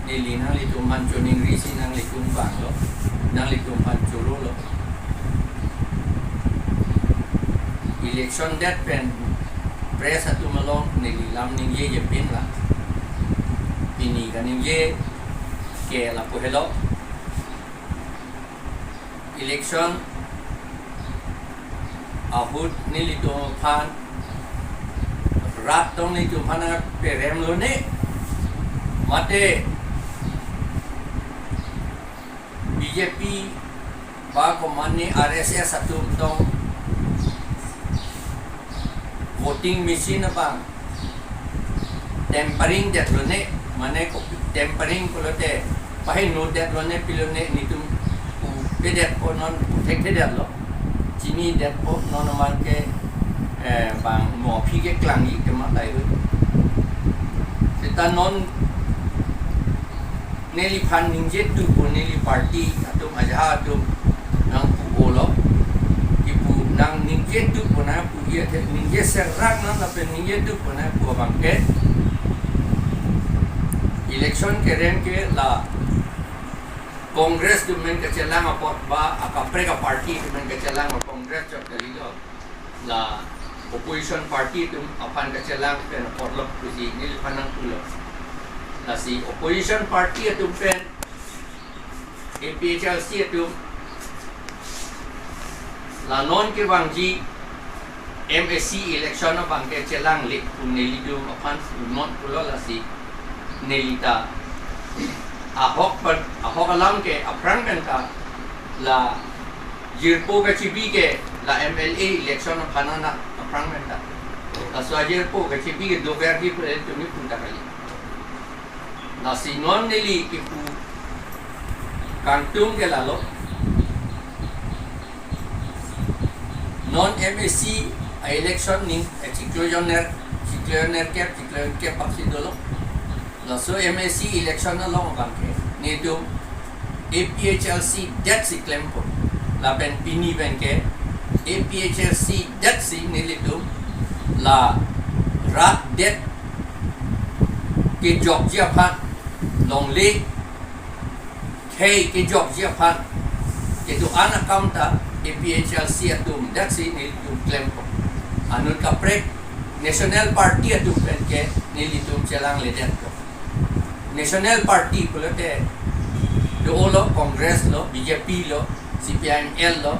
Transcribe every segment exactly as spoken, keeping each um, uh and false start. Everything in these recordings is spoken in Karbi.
Neli nanglitum aphan choningri si nanglitum vanglo, nanglitum aphan chorolo. Election det pen press atum along neli lam ningje jepin la. Pini kaningje ke lapu helo. Election ahut nelitum aphan, rat tong nelitum aphan perem lone, mate B J P ba komatne R S S atum tong voting machine abang tampering det lone, mane ko tampering pulote pahingno det lone pilone nelitum pu pedet po non pu thekthedetlo. Chinidet po non aman ke, eh, bang mo aphi ke klangji ke ma tai hu. Seta non neliphan ningje tu po neli party atum aja atum nangpu-olo. Kipu nang ningje tu po nangpu iya the ningje serak nang lapen ningje tu po nangpu abang ke. Election kerem ke la Congress atum pen kachelang apot ba akaprek aparty atum pen kachelang apot Congress chot kalilo. La opposition party atum aphan kachelang pen apotlo pusi neliphan nangpulo. Lasi opposition party atum pen A P H L C atum la non kevangji M A C election abang ke chelangle pu nelitum aphan non pulo lasi nelita ahok pen, ahok alam ke aphrang pen ta la jirpo kachibi ke la M L A election aphan na aphrang pen ta. Laso ajirpo kachibi ke doverji pu nelitum nipun ta kali. Lasi non neli kipu kangtung ke lalo. Non M A C a-election ning, eh, chiklo joner, chiklo joner kep, chiklo joner kep aksi dolo. Laso M A C election along abang ke nelitum A P H L C det si klempo. Lapen pini pen ke A P H L C det si nelitum la rat det kejokji aphan, longle khei kejokji aphan kedo-an akam ta A P H L C atum det si nelitum klempo. Anut kaprek national party atum pen ke nelitum chelangledetpo. National party pulote dolo, Congress lo, B J P lo, C P I M L lo,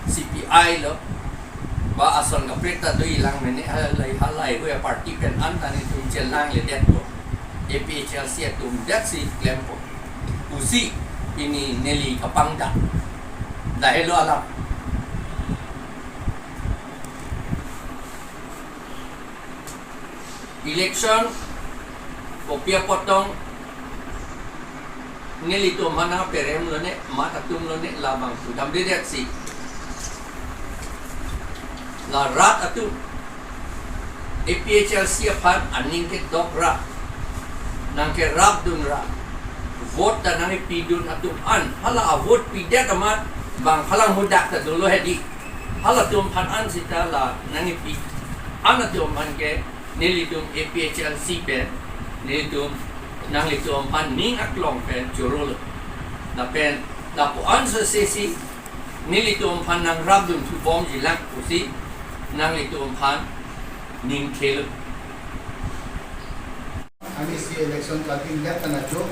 C P I lo, ba ason kaprek ta do-ilang mene halai halai hu aparty pen an ta nelitum chelangledetpo. A P H L C atum det si klempo pusi pini neli kapangdak. Lahelo alam. Election kopi apot tong nelitum aphan perem lone, mat atum lone labang sudam dedet si. La rat atum A P H L C aphan aning kedok ra, nangkerapdun ra, vote ta nangkepidun atum an, hala a-vote pidet amat bang halang hadak ta dolo hedi. Halatum aphan an sita la nangkepi an atum aphan ke nelitum A P H L C pen nelitum nanglitum aphan ning aklong pen chorolo. Lapen lapu-an sosesi nelitum aphan nangrapdun thubomji lang pusi nanglitum aphan ning thelo. Ani si election kalting det kana jo,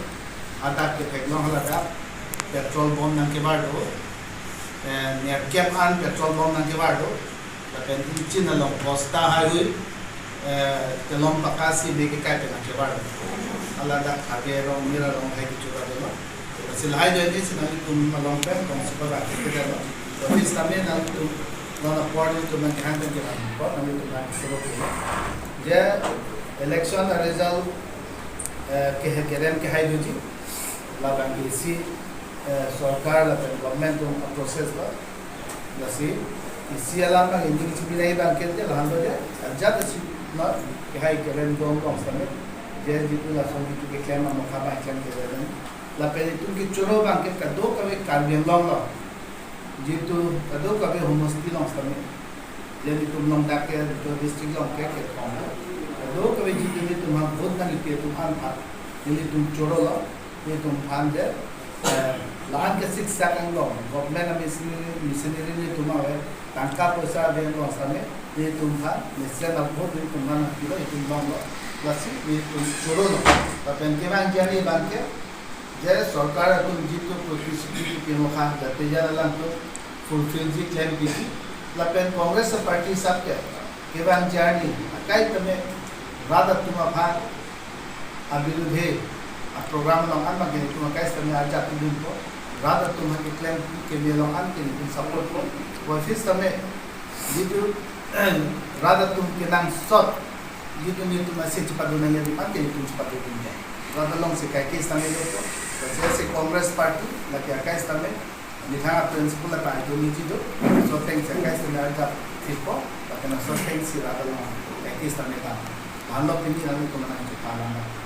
adak ketheklong haladak petrol bomb nangkebar do, eh, nerkep an petrol bomb nangkebar do, lapen ingchin along bosta haihui, eh, kelong pakasi beke kai pen nangkebar do. Haladak Habe rong, Mir arong hai kecho ba dolo. Lasi lahai ajoine si nanglitum along pen kong suka ba kete dolo. Tapi sitame nanglitum non apor nelitum nangkehang pen kehang apor nanglitum nangkeselo dolo. Je election a-result, eh, ke kerem kehai doji. Labang isi, eh, sorkar lapen government atum a-process ba. Lasi isi alam nangning chipilai abang ke lahenlo je, ajat si ma kehai kerem dong dong sitame. Je jitu lason jitu keklem amokha abang klem kere dan. Lapen itum kechoro abang ke kadokave Karbi Anglong lo. Jitu kadokave homosti along sitame. Je itum along dak ke, jitu district along ke, kethom lo. Kadokave jitu itum aphan vote nangkepi atum aphan, nelitum chorolo. Netum aphan je, eh, la-an ke six lakh anglong, government a machinery, machinery netum ave, tangka poisa ave anglong sitame, netum aphan, mesen a vote netum aphan pilo, netum longlo, lasi netum chorolo. Lapen kevangji arni abang ke, je sorkar atum jitu protishruti kepimokha, jate jan alangtum fulfillji klempiji, lapen Congress party asap ke, kevangji arni, akai tame, rat atum aphan, abirudhe, a program along an abang ke netum akai sitame arjap pidunpo, rat atum aphan keklem keme along an ke netum supportpo, voices tame, jitu, rat atum kenangsot, jitu netum asin chepadun nangji adim an ke netum chepadunpo. Rat alongsi kaike sitame dopo, lasi Congress party, lake akai sitame, methang a principle lapen ideology do, laso athengsi akai sitame arjap pidunpo, lapen laso athengsi rat along kaike sitame dam. Lahenlo pini nangtum nangchepalang.